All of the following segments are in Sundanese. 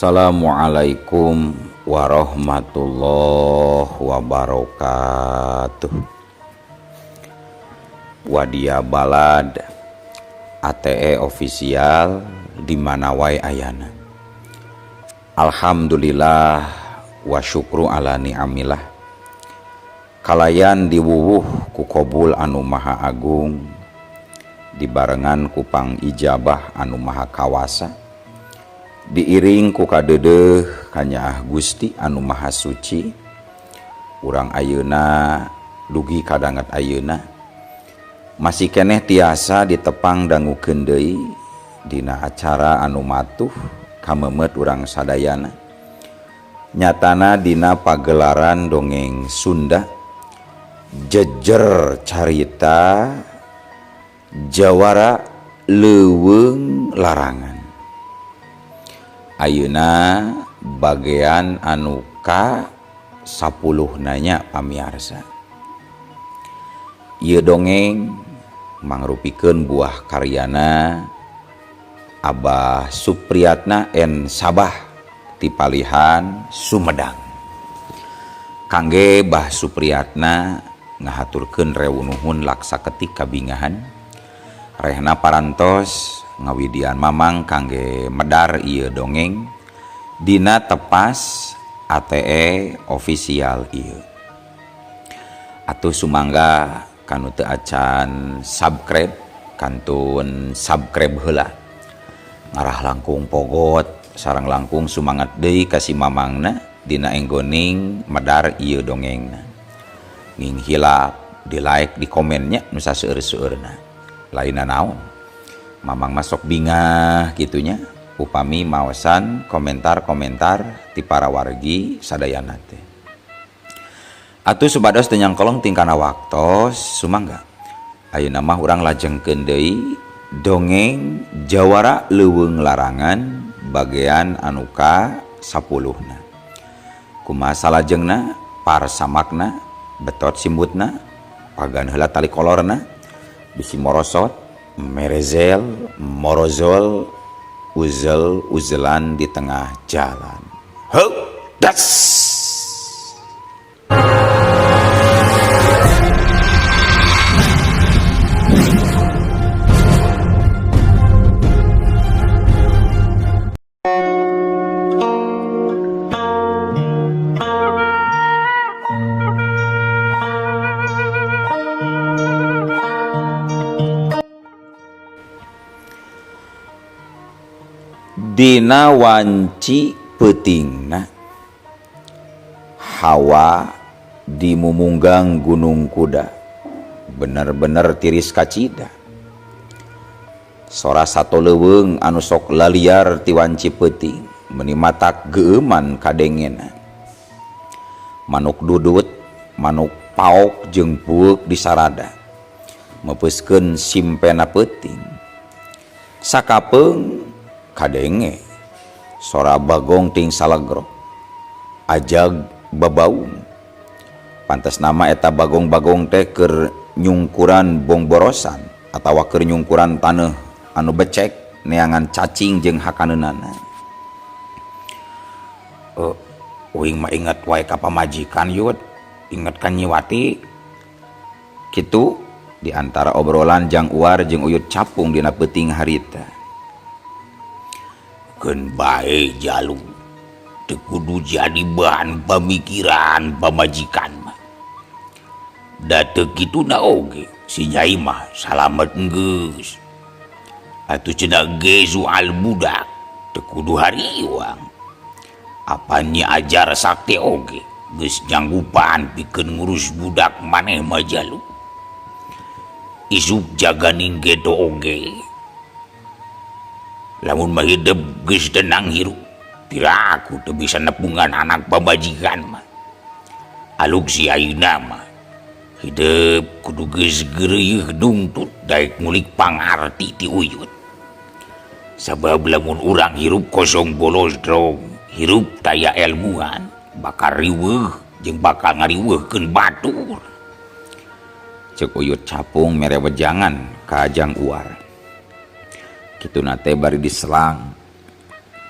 Assalamualaikum warahmatullahi wabarakatuh. Wadia Balad ATE official di mana wae ayana. Alhamdulillah wa syukru ala ni'amillah. Kalayan diwuwuh ku kobul anu maha agung, dibarengan ku pangijabah anu maha kawasa, diiring ku kadeudeuh kanyaah Gusti anu maha suci. Urang ayeuna dugi kadanget ayeuna masih keneh tiasa ditepang dangukeun deui dina acara anu matuh kamemet urang sadayana, nyatana dina pagelaran dongeng Sunda jejer carita Jawara Leuweung Larangan. Ayeuna bagean anu ka 10 nanya pamiarsa. Ieu dongeng mangrupikeun buah karyana Abah Supriyatna N Sabah ti Palihan Sumedang. Kangge Bah Supriyatna ngahaturkeun rewu nuhun laksa ketik kabingahan. Rehna parantos ngawidian mamang kangge medar ieu dongeng dina tepas ATE official ieu. Atuh sumangga kanu teu acan subscribe kantun subscribe heula. Ngarah langkung pogot sareng langkung sumangat deui ka si mamangna dina enggoning medar ieu dongengna. Nging hilap di like di komennya nu saseueur-seueurna. Lainna naon? Mamang masuk bingah gitunya upami maosan komentar-komentar ti para wargi sadayana teh. Atuh supados teu nyangkolong tingkana waktos sumangga. Ayeuna mah urang lajengkeun deui dongeng Jawara Leuweung Larangan bagean anu ka 10-na. Kumaha salajengna, parsamakna, betot simbutna, pagan heula tali kolorna, bisi morosot, merezel, morozol, uzel, uzelan di tengah jalan. Heuk, das! Dina wanci peutingna hawa di mumunggang Gunung Kuda bener-bener tiris kacida. Sora sato leuweung anu sok laliar ti wanci peuting meuni matak geueuman kadengena. Manuk dudut, manuk paok jeung pueuk disarada meupeuskeun simpena peuting. Sakapeung kadenge sora bagong ting salagrok ajag babaung. Pantes nama eta bagong-bagong teh keur nyungkuran bongborosan atawa keur nyungkuran taneuh anu becek neangan cacing jeung hakaneunana. Uing mah inget wae ka pamajikan yut, inget ka Nyiwati. Kitu di antara obrolan Jang Uar jeung Uyut Capung dina peuting harita. Keun bae jalu teu kudu jadi bahan pamikiran pamajikan mah. Da teu kituna oge si Nyai mah salamet geus. Atuh cenah ge soal budak teu kudu hariwang. Apa Nyi Ajar Sakti oge geus nyanggupan pikeun ngurus budak maneh mah jalu. Isuk jaganing geto oge. Lamun mah hidup geus tenang hirup, piraku teu bisa nepungan anak pamajikan mah. Aluk si ayeuna mah hidup kudu geus geureuyeung dungtut daek ngulik pangarti ti Uyut. Sabab lamun urang hirup kosong bolos drong, hirup taya elmuan, bakal riweuh jeung bakal ngariweuhkeun batur. Ceuk Uyut Capung mere wejangan ka Jang Uar. Kituna teh bari diselang.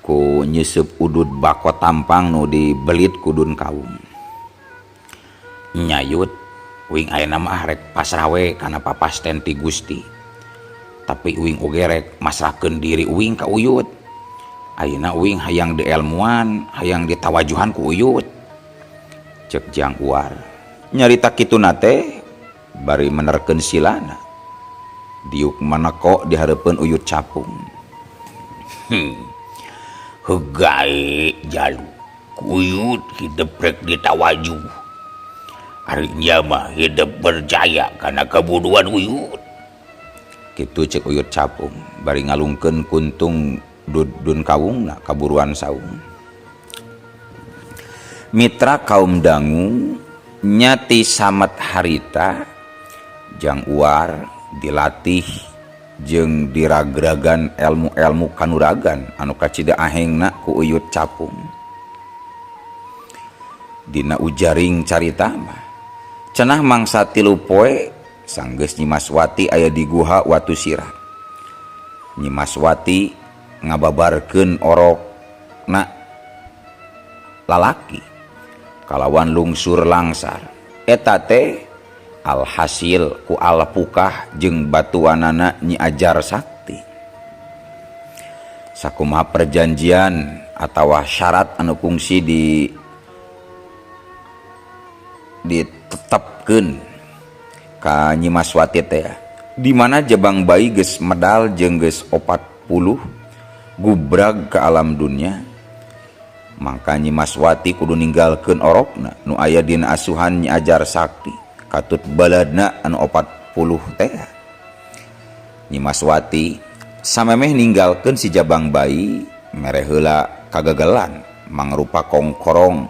Ku nyeuseub udud bako tampang nu dibelit ku Dun Kawung. Nya yut, uing ayeuna mah rek pasrah we kana papasten ti Gusti. Tapi uing oge rek masrahkeun diri uing ka Uyut. Ayeuna uing hayang dielmuan, hayang ditawajuhan ku Uyut. Cek Jang Uar. Nyarita kituna teh bari menerkeun silana. Diuk maneko di hareupeun Uyut Capung. Hegae jalu ku Uyut hidep rek ditawajuh. Ari nya mah hidep percaya kana kabodohan Uyut. Kitu cek Uyut Capung bari ngalungkeun kuntung dun kawungna ka buruan saung. Mitra kaum dangu nyati samet harita Jang Uar dilatih jeung diragragan elmu-elmu kanuragan anu kacida ahengna ku Uyut Capung. Dina ujaring carita mah cenah mangsa 3 poe sanggeus Nyi Maswati aya di guha Watu Sirah. Nyi Maswati ngababarkeun orokna lalaki kalawan lungsur langsar. Eta teh alhasil ku alpukah jeung batuanana Nyi Ajar Sakti. Sakumaha perjanjian atawa syarat anu kungsi ditetepkeun ka Nyi Maswati teh, di mana jabang bayi geus medal jeung geus 40 gubrag ke alam dunia. Mangka Nyi Maswati kudu ninggalkeun orokna nu aya dina asuhan Nyi Ajar Sakti katut baladna anu 40 teh. Nyi Maswati samemeh ninggalkeun si jabang bayi mere heula kagagalan mangrupa kongkorong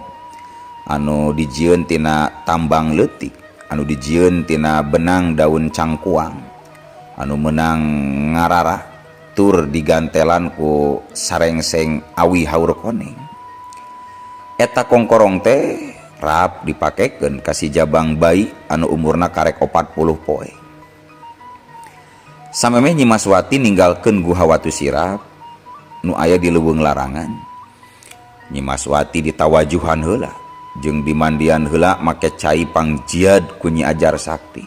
anu dijieun tina tambang leutik, anu dijieun tina benang daun cangkuang, anu meunang ngarara tur digantelan ku sarengseng awi haur koneng. Eta kongkorong teh rap dipakekeun ka si jabang bayi anu umurna karek 40 poe. Samemeh Nyi Maswati ninggalkeun guha Watu Sirap nu aya di leuweung larangan, Nyi Maswati ditawajuhan heula jeung dimandian heula make cai pangjiad ku Nyi Ajar Sakti.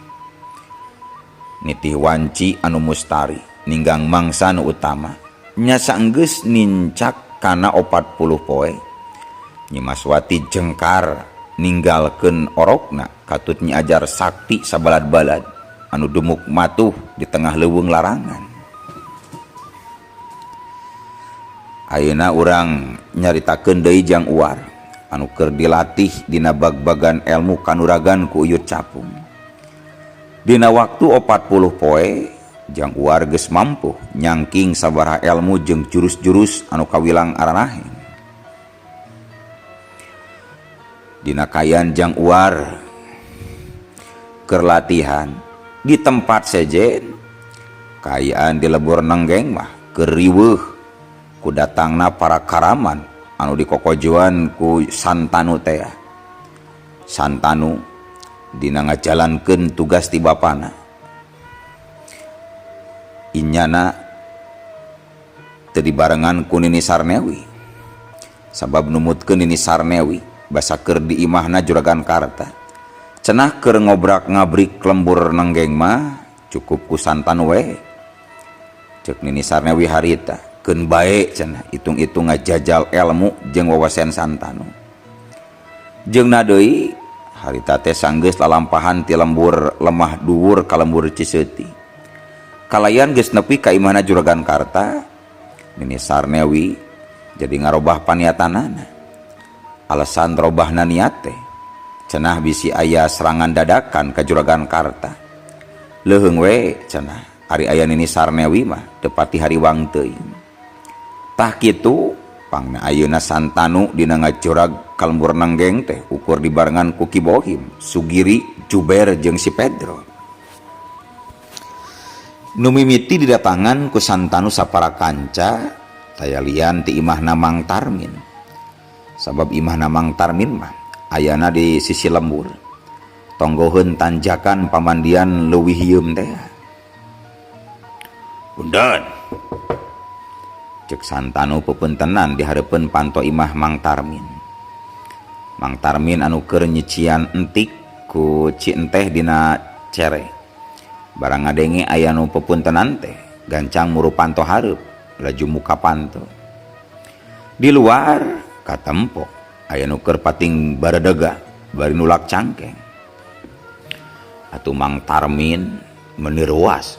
Nitih wanci anu mustari ninggang mangsa nu utama nya saenggeus nincak kana 40 poe. Nyi Maswati jengkar ninggalkeun orokna katut Nyi Ajar Sakti sabalad-balad anu dumuk matuh di tengah leuweung larangan. Ayeuna urang nyaritakeun deui Jang Uar anu keur dilatih dina bag-bagan elmu kanuragan ku Uyut Capung. Dina waktu 40 poe Jang Uar geus mampu nyangking sabaraha elmu jeung jurus-jurus anu kawilang aranahe. Dina kayan Jang Uar keur latihan di tempat sejen, kaayaan di lebur nenggeng mah keur riweuh ku datangna para karaman anu dikokojoan ku Santanu teh. Santanu dina ngajalankeun tugas ti bapana. Inyana teu dibarengan ku Nini Sarnewi. Sabab numutkeun Nini Sarnewi basa keur di imahna Juragan Karta. Cenah keur ngobrak-ngabrik lembur nenggeng mah cukup ku Santanu we. Ceuk Nini Sarnewi harita, keun bae cenah hitung-hitung ngajajal elmu jeung wawasan Santanu. Jeung na deui harita teh sanggeus lalampahan ti lembur lemah dhuwur ka lembur Ciseuti. Kalayan geus nepi ka imahna Juragan Karta, Nini Sarnewi jadi ngarobah paniatanana. Alasan robahna niat teh cenah bisi aya serangan dadakan ka Juragan Karta. Leuheung we cenah ari aya Nini Sarnewi mah teu pati hariwang teuing. Tah kitu pangna ayeuna Santanu dina ngajorag ka lembur nenggeng teh ukur dibarengan ku Ki Bohim, Sugiri, Juber jeung si Pedro. Nu mimiti didatangan ku Santanu sapara kanca taya lian ti imahna Mang Tarmin. Sabab imahna Mang Tarmin mah ayana di sisi lembur. Tonggoheun tanjakan pamandian leuwih hieum teh. Punten. Cek Santanu pepuntenan di hareupeun panto imah Mang Tarmin. Mang Tarmin anu keur nyician entik ku Ci Enteh dina cere. Barang ngadenge aya nu pepuntenan teh gancang muru panto hareup laju muka panto. Di luar katempo aya nu keur pating baredega bari nulak cangkeng. Atuh Mang Tarmin meuni reuas.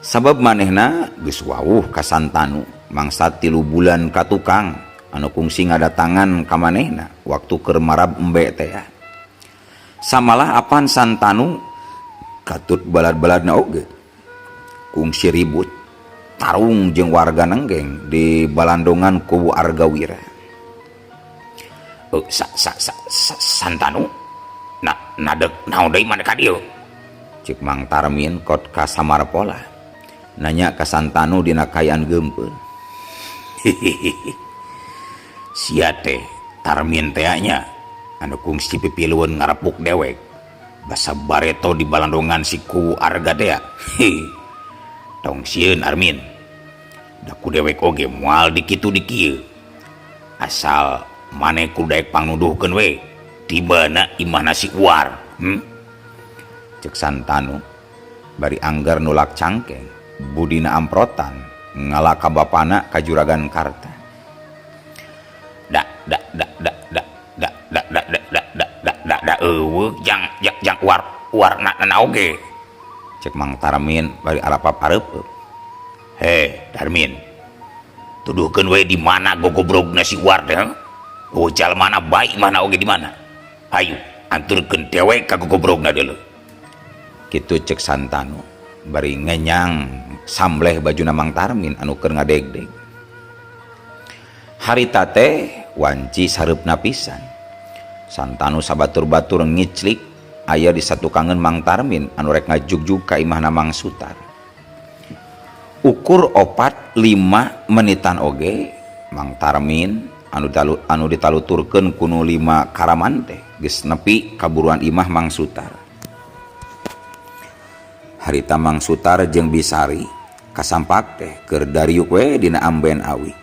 Sabab manehna geus wawuh ka Santanu mangsa 3 bulan ka tukang anu kungsi ngadatangan ka manehna waktu keur marab embe teh. Samalah apan Santanu katut balad-baladna oge kungsi ribut tarung jeung warga Nenggeng di balandongan kubu Argawira. Santanu na nadek naon deui maneh ka dieu? Cek Mang Tarmin kot ka Samarpola nanya ka Santanu dina kaayaan geumpeur. Sia teh Tarmin teh nya anu kungsi pipilueun ngarepuk dewek basa bareto di balandongan si kuwu Arga teh. Tong sieun Armin, da ku dewek oge moal dikitu dikieu. Asal maneh kudu daek pangnuduhkeun we tibana imahna si Uar. Cek Santanu bari anggar nulak cangkeng budina amprotan ngala ka bapana ka Juragan Karta. Da da da da da da da da da da da da da da eueuh jang jang jang uar uar na na oge. Cek Mang Tarmin bari arapap areupeut. He Tarmin, tuduhkeun we di mana gogobrogna si Uar teh? Oh jalmana baik mana oge di mana? Hayu anturkeun dewek ka gogobrogna deuleu. Kitu cek Santanu bari ngenyang sambleh bajuna Mang Tarmin anu keur ngadegdeg. Harita teh wanci sareupna pisan. Santanu sabatur-batur ngiclik aya di satukangeun Mang Tarmin anu rek ngajugjug ka imahna Mang Sutar. Ukur 4-5 menitan oge Mang Tarmin anu ditaluturkeun kunu 5 karaman teh geus nepi kaburuan imah Mang Sutar. Harita Mang Sutar jeung Bisari kasampak teh keur dariuk we dina amben awi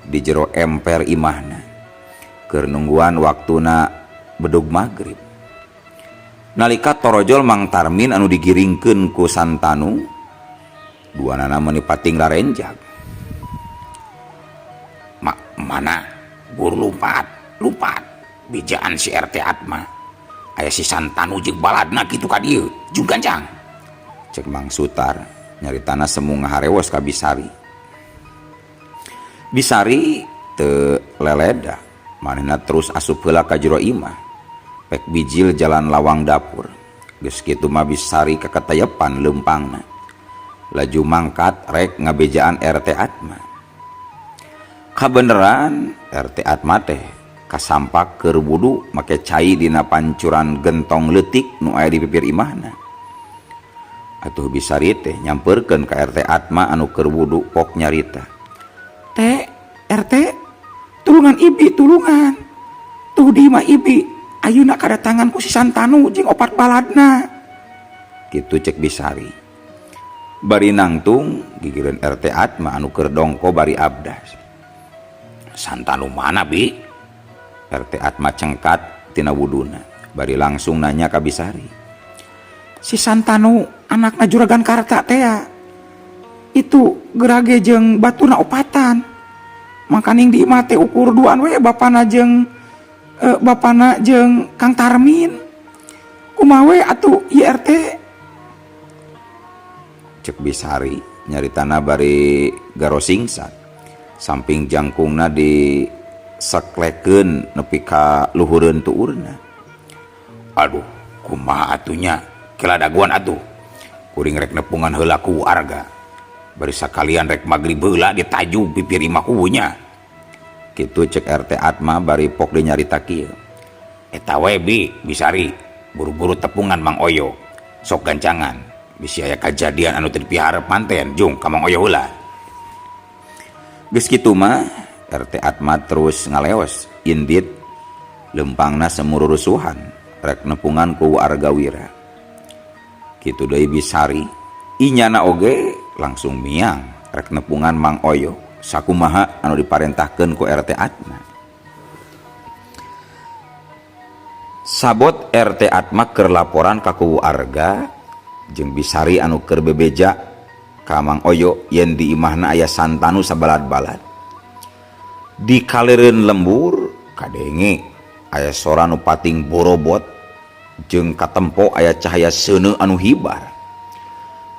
di jero emper imahna keur nungguan waktuna bedug magrib. Nalika torojol Mang Tarmin anu digiringkeun ku Santanu, duanana meuni pating larenjag. Mana buru lumpat, lumpat bijaan si RT Atma. Aya si Santanu jeung baladna kitu ka dieu, jung gancang. Cek Mang Sutar nyaritana semu ngaharewos ka Bisari. Bisari teu leleda, manehna terus asup heula ka jero imah. Pek bijil jalan lawang dapur. Geus kitu mah Bisari kaketayepan leumpangna. Laju mangkat rek ngabejaan RT Atma. Kabeneran RT Atma teh kasampak keur wudu make cai dina pancuran gentong leutik nu aya di pipir imahna. Atuh Bisari teh nyamperkeun ka RT Atma anu keur wudu pok nyarita. Teh, RT, tulungan ibi, tulungan. Tuh di imah ibi, ayeuna kadatangan ku si Santanu jeung opat baladna. Kitu cek Bisari. Bari nangtung gigireun RT Atma anu keur dongko bari abdas. Santanu mana bi? RT Atma cengkat tina wuduna bari langsung nanya ka Bisari. Si Santanu anakna Juragan Karta teh ya. Itu gerage jeung batuna opatan. Makaning di imah teh ukur duaan we bapana jeung Kang Tarmin. Kumaha we atuh ieu RT? Cek Bisari nyaritana bari garosingsat. Samping jangkungna di seklekeun nepi ka luhureun tuurna. Aduh, kumaha atunya? Kela daguan atuh. Kuring rek nepungan heula ku warga. Bari sakalian rek magrib heula ditajug pipir imah kubunya. Kitu cek RT Atma bari pok deui nyarita kieu. Eta we bi, Bisari, buru-buru tepungan Mang Oyo. Sok gancangan, bisi aya kajadian anu teu dipiharep manten jung ka Mang Oyo heula. Geus kitu mah RT Atma terus ngaleos indit lempangna semururusuhan rek nepungan ku Argawira. Kitu deui Bisari, inyana oge langsung miang rek nepungan Mang Oyo Sakumaha anu diparentahkeun ku RT Atma. Sabot RT Atma keur laporan ka Kuwu Arga jeung Bisari anu keur bebeja ka Mang Oyo yen di imahna aya Santanu sabalad-balad. Di kalereun lembur kadenge aya sora nu pating borobot jeung katempo aya cahaya seuneu anu hibar.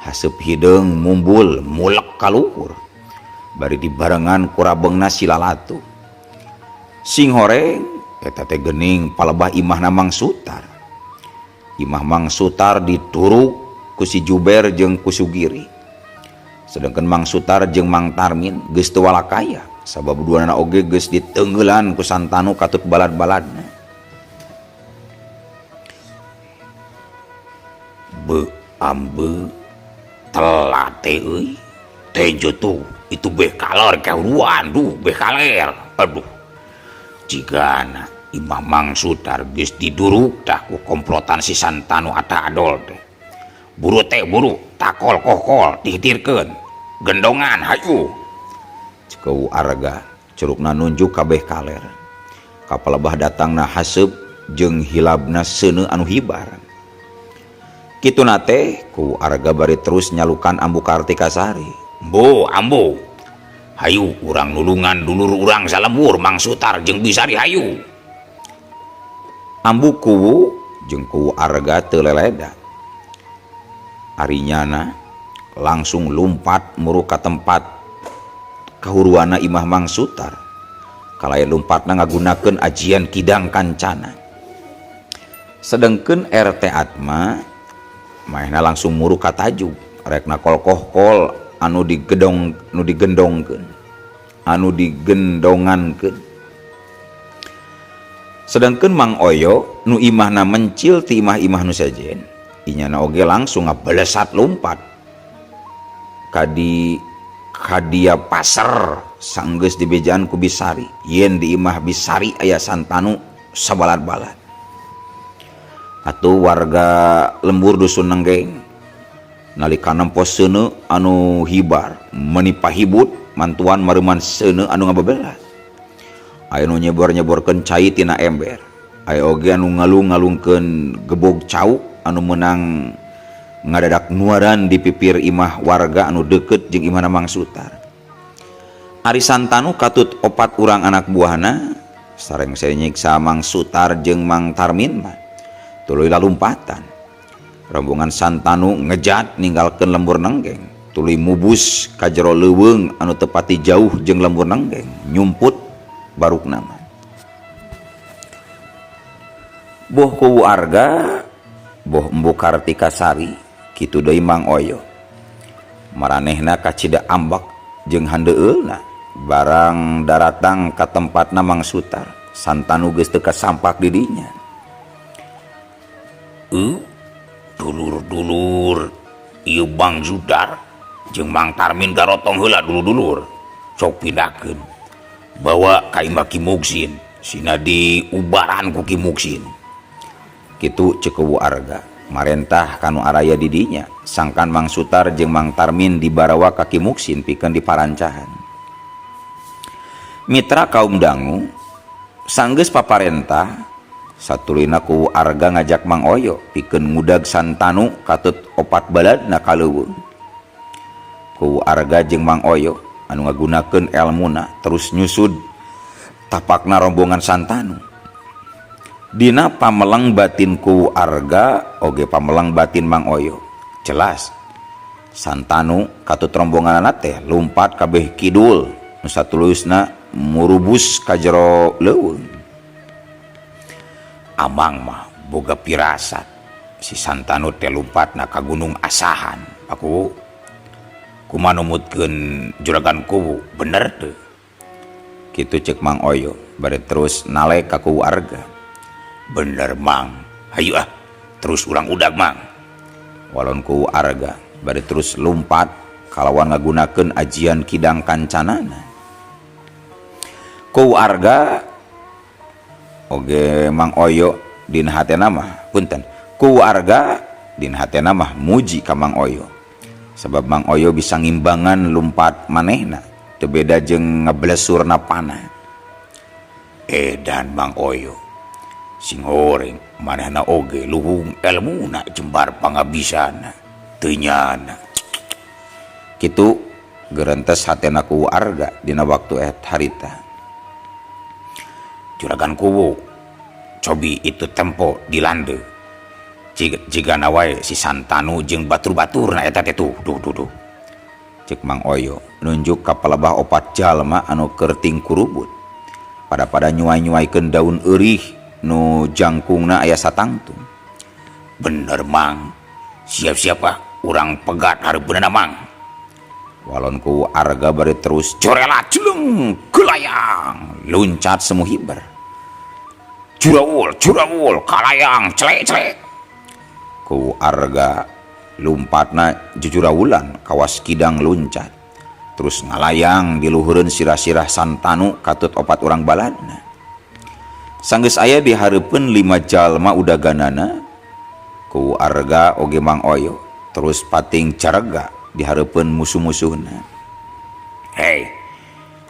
Haseup hideung mumbul mulek kaluhur bari dibarengan ku rabengna si lalatu. Sing horeng eta teh geuning palebah imahna Mang Sutar. Imah Mang Sutar dituruk ku si Juber jeung ku Sugiri. Sedangkan Mang Sutar jeung Mang Tarmin geus teu walakaya sabab duanana oge geus diteungeulan ku Santanu katut balad-baladna. Be ambe telat teh euy. Tenjo tuh itu beh kalor kahuruan duh beh kaler. Aduh. Jigana imah Mang Sutar geus diduruk tah ku komplotan si Santanu ata adol teh. Buru teh buru takol kokol dihitirkeun. Gendongan hayu. Cekeu Arga curugna nunjuk kabeh kaler. Kapalebah datangna haseup jeung hilabna seuneu anu hibar. Kituna teh ku Arga bari terus nyalukan Ambu Kartika Sari. Ambu, ambu. Hayu urang nulungan dulur urang salembur Mang Sutar jeung Bisari hayu. Ambu kuwu jeung kuwu Arga teu leleda. Ari nyana langsung lumpat muru ka tempat kahuruana imah Mang Sutar. Kalaya lumpatna ngagunakeun ajian kidang kancana. Sedengkeun RT Atma maehna langsung muru ka tajug rekna kolkoh-kol anu digedong nu digendongkeun anu digendongankeun. Sedangkeun Mang Oyo nu imahna mencil ti imah-imah nu sejen inyana oge langsung ngabalesat lumpat kadi kadia pasar sanggeus dibejaan ku Bisari yen di imah Bisari aya Santanu sabalad-balad. Atuh warga lembur dusun Nenggeng nalika nempo seuneu anu hibar menipa hibut mantuan mareuman seuneu anu ngabebelas. Aya nu nyebor-nyeborkeun cai tina ember, aya oge anu ngalung-ngalungkeun gebog cau anu meunang ngadadak nuaran di pipir imah warga anu deukeut jeung imahna Mang Sutar. Ari Santanu katut opat urang anak buahna sareng nyiksa Mang Sutar jeung Mang Tarmin mah tuluy lalumpatan. Rombongan Santanu ngejat ninggalkeun lembur Nenggeng, tuluy mubus ka jero leuweung anu tepati jauh jeung lembur Nenggeng, nyumput barukna mah. Boh Kuwu Arga, boh Embu Kartika Sari, kitu deui Mang Oyo. Maranehna kacida ambek jeung handeueulna barang daratang ka tempatna Mang Sutar. Santanu geus teu kasampak di dinya. Dulur-dulur ieu Bang Sutar jeung Mang Tarmin garotong heula dulur-dulur. Sok pindahkeun bawa ka imah Ki Muksin, sina diubaran ku Ki Muksin. Kitu ceuk Kuwu Arga marentah kanu araya di dinya, sangkan Mang Sutar jeung Mang Tarmin dibarawa ka Ki Muksin pikeun diparancahan. Mitra kaum dangu sanggeus paparentah satuluyna Kuwu Arga ngajak Mang Oyo pikeun ngudag Santanu katut opat baladna ka leuweung. Kuwu Arga jeung Mang Oyo anu ngagunakeun elmuna terus nyusud tapakna rombongan Santanu. Dina pamelang batin Kuwu Arga oge pamelang batin Mang Oyo. Jelas Santanu katut rombonganana teh lumpat kabeh kidul nu satuluyusna murubus ka jero leuweung. Amang mah boga pirasat si Santanu teh lumpatna ka Gunung Asahan. Aku kumaha numutkeun juragan Kuwu bener teu? Kitu ceuk Mang Oyo bari terus nalek ka Kuwu Arga. Bener Mang, hayu ah terus urang udag Mang. Walon Kuwu Arga bari terus lumpat kalawan ngagunakeun ajian kidang kancanana. Kuwu Arga oge Mang Oyo dina hatena mah punten. Kuwu Arga dina hatena mah muji ka Mang Oyo. Sebab Mang Oyo bisa ngimbangan lumpat manehna Teu beda jeung ngeblesurna panah. Edan Mang Oyo. Sing horeng manehna oge luhung elmuna jembar pangabisana. Teu nyana. Kitu gerentes hatena ku Arga dina waktu harita. Juragan Kuwu cobi itu tempo di lande. Jigana wae si Santanu jeung batur-baturna eta teh tuh duh duh duh. Cek Mang Oyo nunjuk ka palebah opat jalma anu keur tingkurubut. Pada-pada nyuai-nyuaikeun daun eurih nu jangkungna aya satangtung. Bener Mang, siap-siap ah urang pegat hareupeunana Mang. Walon ku Arga bari terus corela jeleng gelayang luncat semu hiber. Jurawul jurawul kalayang celek-celek. Ku Arga lumpatna jujurawulan kawas kidang luncat. Terus ngalayang di luhureun sirah-sirah Santanu katut opat urang baladna. Sanggeus aya di hareupeun 5 jalma udaganana ku Arga oge Mang Oyo terus pating carega di hareupeun musuh-musuhna. Hei,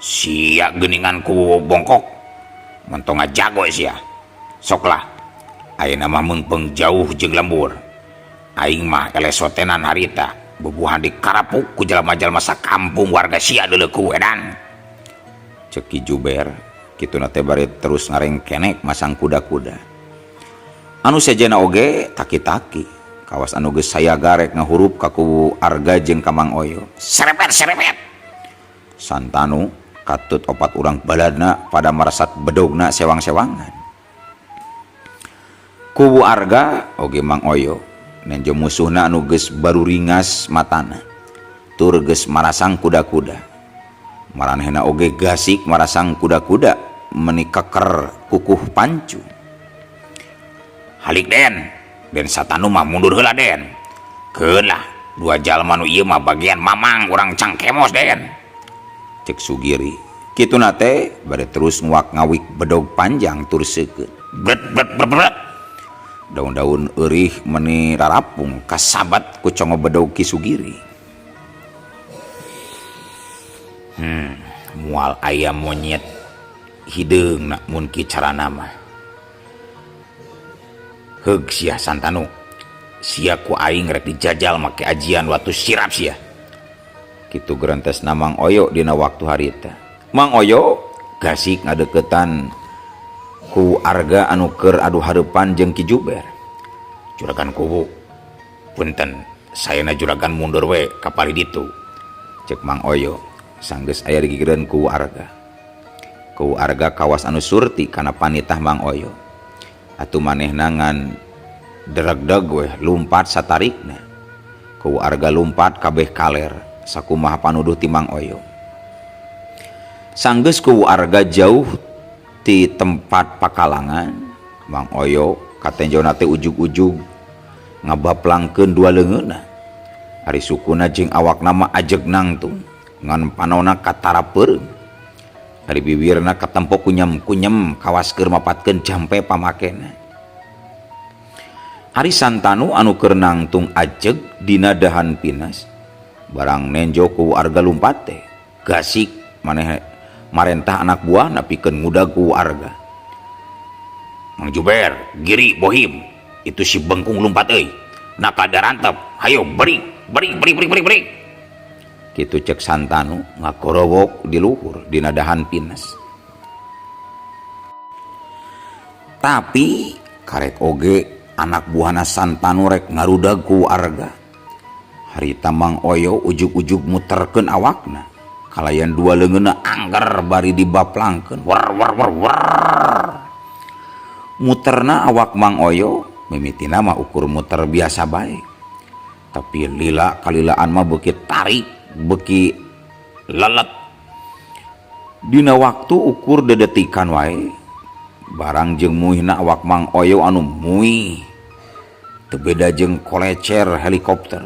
sia geuningan ku bongkok. Mentong ngajago sia. Soklah, ayeuna mah meungpeung jauh jeung lembur. Aing mah elesotenan harita, bubuhan dikarapuk ku jalma-jalma sakampung warga sia deuleu ku edan. Cek Ki Juber, kituna teh bari terus ngarengkenek masang kuda-kuda. Anu sejenna oge taki-taki. Kawas anu geus sayaga rek ngahurup ka kuwu Arga jeung ka Mang Oyo. Serepet serepet. Santanu katut opat urang baladna pada marasat bedogna sewang-sewangan. Kuwu Arga oge Mang Oyo nenjo musuhna anu geus baru ringas matana. Tur geus marasang kuda-kuda. Maranehna oge gasik marasang kuda-kuda meni keker kukuh pancu. Halik Den, Den Satanu mah mundur heula Den. Keun lah, dua jalma nu ieu mah bagian mamang urang cangkemos Den. Cek Sugiri. Kituna teh bari terus nguak ngawik bedog panjang tur seukeut. Bret bret bret bret. Daun-daun eurih meni rarapung kasabat ku congo bedog Ki Sugiri. Mual aya monyet hideungna mun ki carana mah. Heug sia Santanu. Sia ku aing rek dijajal make ajian watu sirap sia. Kitu gerentesna Mang Oyo dina waktu harita. Mang Oyo gasik ngadeukeutan ku Arga anu keur adu hareupan jeung Ki Juber. Juragan Kuwu, punten, saena juragan mundur we ka pari ditu. Cek Mang Oyo sanggeus aya digigireun ku Arga. Ku Arga kawas anu surti kana panitah Mang Oyo. Atuh manehna ngan deregdeg weh lumpat satarikna. Ku Arga lumpat kabeh kaler sakumaha panuduh ti Mang Oyo. Sanggeus ku Arga jauh ti tempat pakalangan, Mang Oyo katenjona teh ujug-ujug ngabaplangkeun dua leungeunna. Ari sukuna jeung awakna mah ajeg nangtung ngan panona katara peureum. Ari bibirna katempo kunyem-kunyem kawas keur mapatkeun jampe pamakena. Ari Santanu anu keur nangtung ajeg dina dahan pinas, barang nenjo ku Arga lumpat teh gasik maneh marentah anak buahna pikeun ngudag ku Arga. Mang Juber, Giri, Bohim, itu si bengkung lumpat euy. Naka darantep, hayo beri, beri, beri, beri, beri, beri. Kitu cek Santanu ngakorowok di luhur dina dahan pinas. Tapi karek oge anak buahna Santanu rek ngarudag ku Arga. Harita Mang Oyo ujug-ujug muterkeun awakna. Kalayan dua leungeunna angger bari dibaplangkeun. War war war war. Muterna awak Mang Oyo mimitina mah ukur muter biasa bae. Tapi lila kalilaan mah beuki tarik, beuki lelet. Dina waktu ukur dedetikan wae. Barang jeung muihna awak Mang Oyo anu muih. Teu beda jeung kolecer helikopter.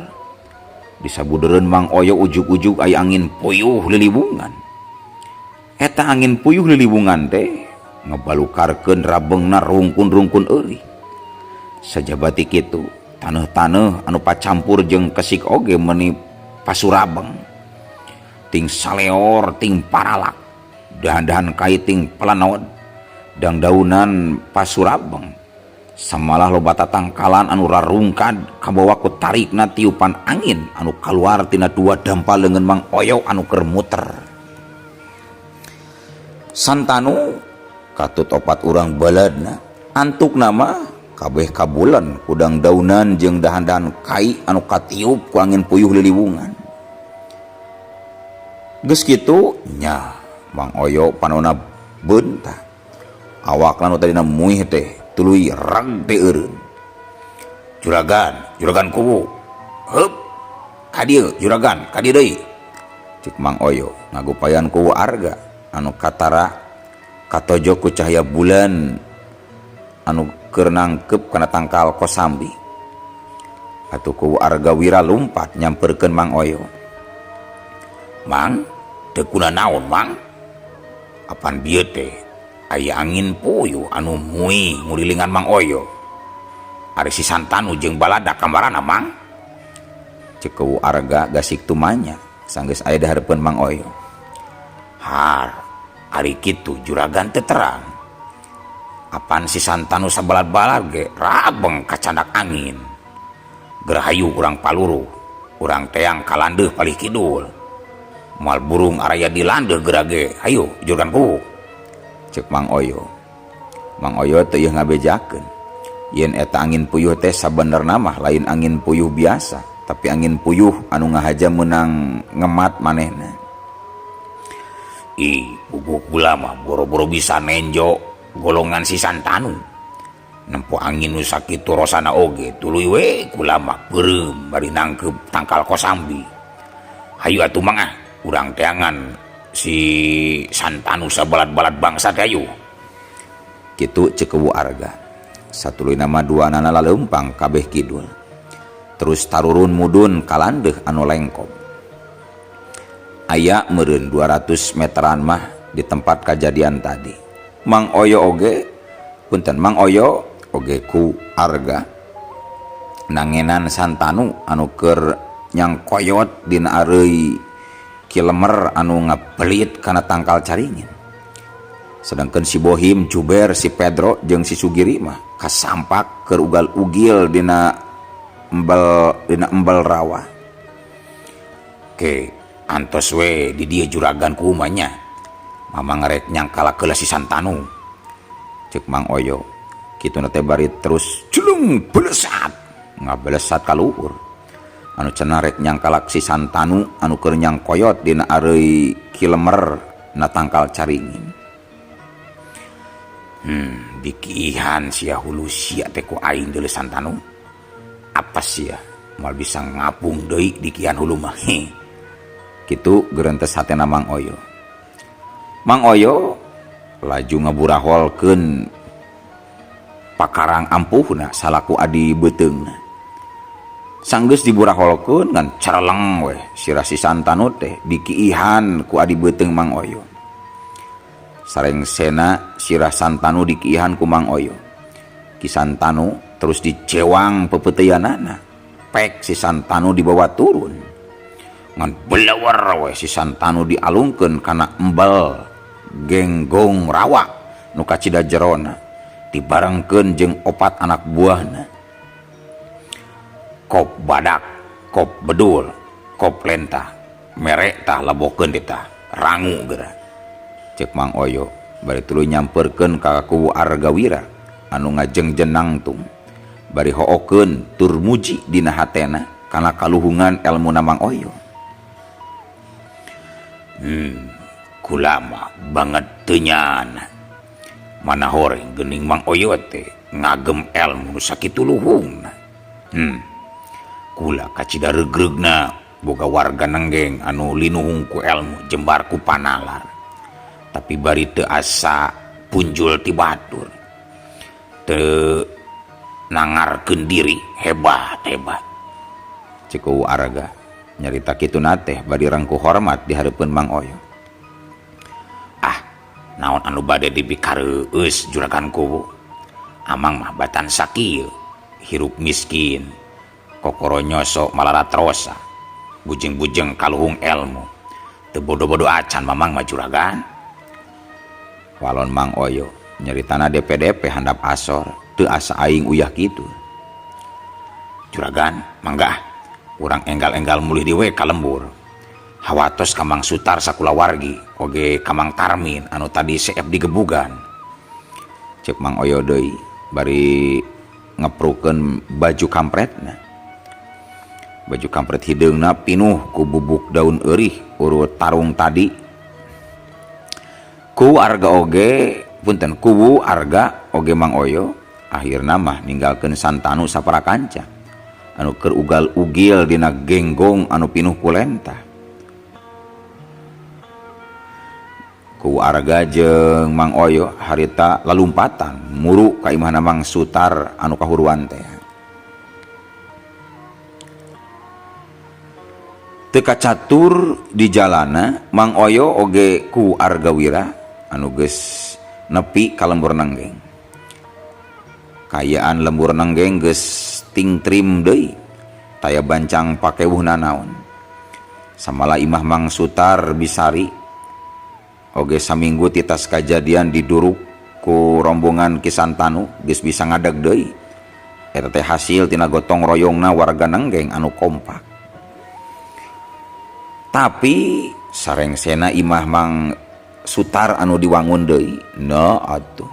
Disabudereun Mang Oyo ujug-ujug aya angin puyuh liliwungan. Eta angin puyuh liliwungan teh ngebalukarkeun rabengna rungkun-rungkun eurih. Sajabati kitu, taneuh-taneuh anu pacampur jeung kesik oge meuni pasurabeng. Ting saleor ting paralak. Dahan-dahan kai ting pelanod. Dangdaunan pasurabeng. Samalah loba tatangkalan anu rarungkad kabawa ku tarikna tiupan angin anu kaluar tina dua dampa leungeun Mang Oyo anu keur muter. Santanu katut opat urang baladna antukna mah kabeh kabulan kudang daunan jeung dahan-dahan kai anu katiup ku angin puyuh liliwungan. Geus kitu nya Mang Oyo panona beunta. Awakna nu tadina muih teh tuluy reg teh eureun. Juragan, juragan kuwu. Heup. Ka dieu juragan, ka dieu deui. Cek Mang Oyo ngagupayan kuwu Arga anu katara katojo ku cahaya bulan anu keur nangkep kana tangkal kosambi. Atuh kuwu Arga Wira lumpat nyamperkeun Mang Oyo. Mang, teu kuna naon Mang? Apan bieu teh aya angin puyuh anu muih ngulilingan Mang Oyo. Ari si Santanu jeung balada kamarana Mang? Ceuk kuwu Arga gasik tumanya sanggeus aya di hareupeun Mang Oyo. Har, ari kitu juragan teu terang. Apan si Santanu sabalad-balad ge rabeng kacandak angin. Gerahayu urang paluruh, urang teang kalandeuh palih kidul. Moal burung araya di landeuh geura ge, hayu juragan kuwu. Ceuk Mang Oyo. Mang Oyo teu ieu ngabejakeun. Yen eta angin puyuh teh sabenerna mah lain angin puyuh biasa, tapi angin puyuh anu ngahaja meunang ngemat manehna. Ih, puguh kula mah boro-boro bisa nenjo golongan si Santanu. Nempo angin nu sakitu rosana oge tuluy we kula mah beureum bari nangkeup tangkal kosambi. Hayu atuh Mang ah, urang teangan si Santanu sabalad-balad bangsa teh ayu. Kitu ceuk Kuwu Arga. Satuluyna mah duanana laleumpang kabeh kidul. Terus tarurun mudun kalandeuh anu lengkob. Aya meureun 200 meteran mah di tempat kajadian tadi. Mang Oyo oge punten Mang Oyo oge ku Arga nangenan Santanu anu keur nyangkoyot dina areuy kilemer anu ngabelit kana tangkal caringin. Sedangkan si Bohim, Juber, si Pedro jeung si Sugiri mah kasampak keur ugal-ugil dina embel rawa. Ke antos we di dieu juragan kumanya. Mama ngerek nyangkala keula si Santanu. Ceuk Mang Oyo. Kituna teh bari terus culung belesat, ngabelesat ka luhur. Anu cenah rek nyangkalak si Santanu anu keur nyangkoyot dina areuy kilemer na tangkal caringin. Dikiihan sia hulu sia teh ku aing deuleu Santanu. Apa sia moal bisa ngapung deui dikiihan hulu mah. Kitu gerentes hatena Mang Oyo. Mang Oyo laju ngaburaholkeun pakarang ampuhna salaku adi beuteungna. Sanggeus diburaholkeun ngan careleng weh sirah si Santanu teh dikiihan ku adi beuteung Mang Oyo. Sarengsena sirah Santanu dikiihan ku Mang Oyo. Ki Santanu terus dicewang pepeuteyanana. Pek si Santanu dibawa turun. Ngan belewer weh si Santanu dialungkeun kana embel genggong rawa nu kacida jerona dibarengkeun jeung opat anak buahna. Kop badak, kop bedul, kop lentah, merek tah lebokeun teh tah, rangu geura. Ceuk Mang Oyo bari tuluy nyamperkeun ka kuwu Argawira anu ngajengjen nangtung. Bari hookeun tur muji dina hatena kana kaluhungan elmuna Mang Oyo. Kulama banget teu nyana. Mana horeng geuning Mang Oyo teh ngagem elmu nu sakitu luhungna. Kula kacida reugreugna boga warga nenggeng anu linuhung ku elmu jembar ku panalar. Tapi bari teu asa punjul ti batur. Teu nangarkeun diri hebat hebat. Ceuk Kuwu Arga nyarita kituna teh bari rangku hormat di hareupeun Mang Oyo. Ah, naon anu bade dipikareus juragan kuwu. Amang mah batan sakieu, hirup miskin, kokoro nyosok malarat rosa, bujeng-bujeng kaluhung elmu. Teu bodo-bodo acan Mamang mah juragan. Walon Mang Oyo nyaritana DPDP handap asor teu asa aing uyah kitu. Juragan, mangga ah, urang enggal-enggal mulih deui we ka lembur. Hawatos ka Mang Sutar sakulawargi oge ka Mang Tarmin anu tadi seep digebugan. Cek Mang Oyo deui bari ngeprukeun baju kampretna. Baju kampret hideungna pinuh ku bubuk daun eurih urut tarung tadi. Ku arga oge punten kuwu arga oge Mang Oyo akhirna mah ninggalkeun Santanu saparakanca anu keur ugal-ugil dina genggong anu pinuh ku lentah. Kuwu arga jeung Mang Oyo harita lalumpatan muru ka imahna Mang Sutar anu kahuruan teh. Teu kacatur di jalana Mang Oyo oge ku Arga Wira anu geus nepi ka lembur Nenggeng. Kaayaan lembur Nenggeng geus tingtrim deui, taya bancang pakewuh nanaon. Samala imah Mang Sutar bisari oge saminggu titas kajadian diduruk ku rombongan Ki Santanu geus bisa ngadeg deui. Eta teh hasil tina gotong royongna warga Nenggeng anu kompak. Tapi sarengsena imah Mang Sutar anu diwangun deui, na atuh.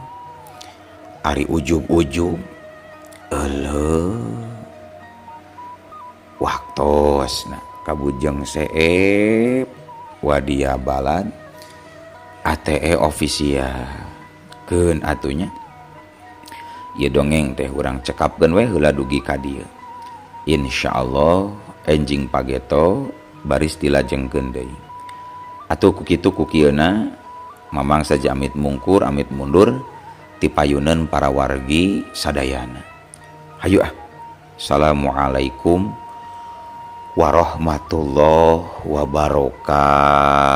Ari ujug-ujug euleuh. Waktosna kabujeng seep wadia balad ATE official. Keun atunya. Ieu dongeng teh urang cekapkeun we heula dugi ka dieu. Insyaallah enjing pageto baris dilajengkeun deui. Atuh ku kitu ku kieuna Mamang saja amit mungkur amit mundur tipayuneun para wargi sadayana. Hayu ah. Assalamualaikum warahmatullahi wabarakatuh.